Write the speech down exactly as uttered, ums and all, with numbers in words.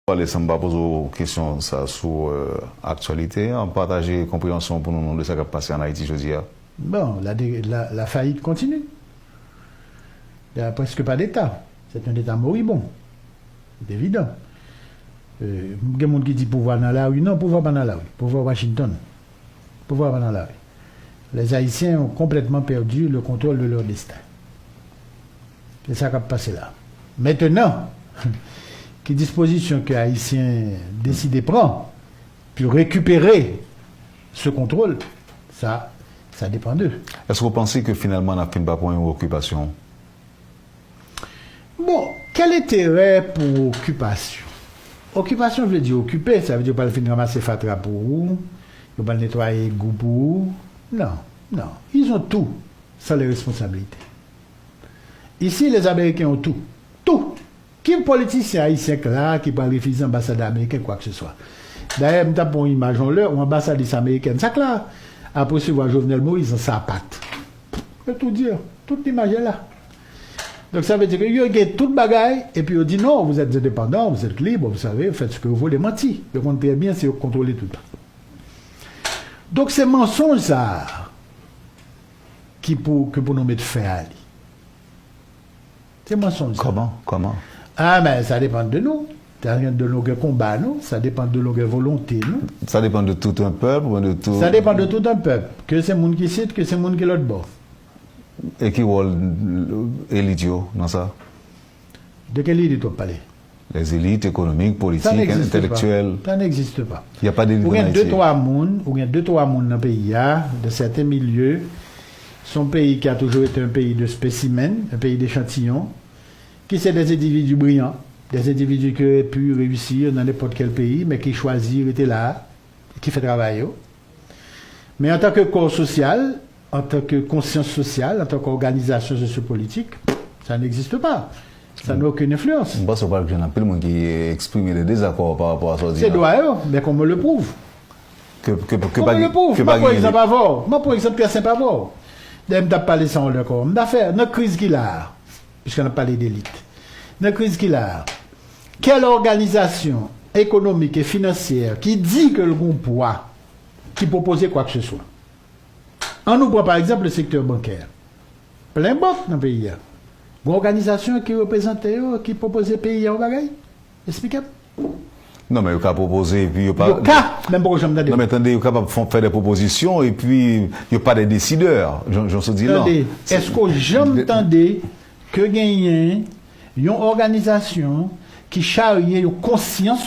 Pale san m pa poze w kesyon sa sou, euh, aktyalite an, pataje konpreyansyon pou nou, nou de sa k ap pase ann Ayiti jodi a. Bon, la, dé- la, la faillite continue. Il n'y a presque pas d'État. C'est un État moribond. C'est évident. Euh, gen moun ki di pouvwa nan lari. Non, pouvwa pa nan lari. Pouvwa Washington. Pouvwa pa nan lari. Les Haïtiens ont complètement perdu le contrôle de leur destin. C'est ça qui a passé là. Maintenant, ki dispozisyon ke Ayisyen deside pran pou rekipere se kontwòl, sa, sa depann de. Èske w panse ke finalman n ap fin pa pran yon okipasyon? Bon, quel intérêt pour occupation? Okipasyon vle di okipe, sa vle di yo pral fin ranmase fatra pou ou, yo pral netwaye gou pou ou. Non, non. Ils ont tout sans les responsabilités. Ici, les Américains ont tout. Tout. Ki politisyen ayisyen k la ki pral refize anbasadè ameriken kwa ke se swa? Dayè, m t ap pran yon imaj yon lè, yon anbasadris amerikèn sa k la ap resevwa Jovenel Moïse an sapat. Yo tou di, tout imaj la. Donk sa vle di ke yo gen tout bagay, epi yo di non, vous êtes indépendants, vous êtes libres, vous savez, faites ce que vous voulez, manti. Yo konn trè byen se yo k kontwole tout. Donk se mansonj sa a ki pou, ke pou nou met fen a li. Se mansonj sa. Kòman? Kòman? Ah, men sa depann de nou. Sa depann de longè konba nou, sa depann de longè volonte nou. Ça dépend de tout un peuple, ou de tout... Sa depann de tout un pèp. Ke se moun ki sit, ke se moun ki lòt bò. E ki wòl elit yo nan sa? De quelle élite w ap pale? Les élites économiques, Ça politiques, n'existe pas. Intellectuelles. Ça n'existe pas. Il n'y a pas d'élite Ou en gen de Haïti. Twa moun, ou gen de twa moun nan peyi a, dans certains milieux, c'est un pays qui a toujours été un pays de spécimens, un pays d'échantillons, qui c'est des individus brillants, des individus qui auraient pu réussir dans n'importe quel pays, mais qui choisissent rester là, qui fait travail. Men antan ke kò sosyal, antan ke konsyans sosyal, antan ke òganizasyon sosyopolitik, ça n'existe pas. Ça n'a aucune influence. M panse w pral jwenn anpil moun ki eksprime de dezakò pa rapò a sa w di Se la. Dwa yo, men qu'on me le prouve. Ke, ke, ke Qu'on pa me le gen, prouve. ke Mwen pa pran gen egzanp avè w. Mwen pran egzanp trè senp avè w. Dayè, m t ap pale sa yon lè ankò. M ta fè, nan kriz ki la a, piske n ap pale delit. Nan kriz ki la a, quelle organisation économique et financière qui dit que l gon pwa ki pwopoze kwa ke se swa? An nou pran, pa egzanp, le secteur bancaire. Plen bank nan peyi a. Gon òganizasyon ki reprezante yo, ki pwopoze peyi a yon bagay? Esplike m. Non, men yo ka pwopoze, epi yo pa... Yo ka, men m poko janm tande. Non, men tande, yo kapab fè, fè de pwopozisyon, epi yo pa de desidè, jan, jan w di la. Tande, èske w janm tande ke genyen yon òganizasyon ki charye yon konsyans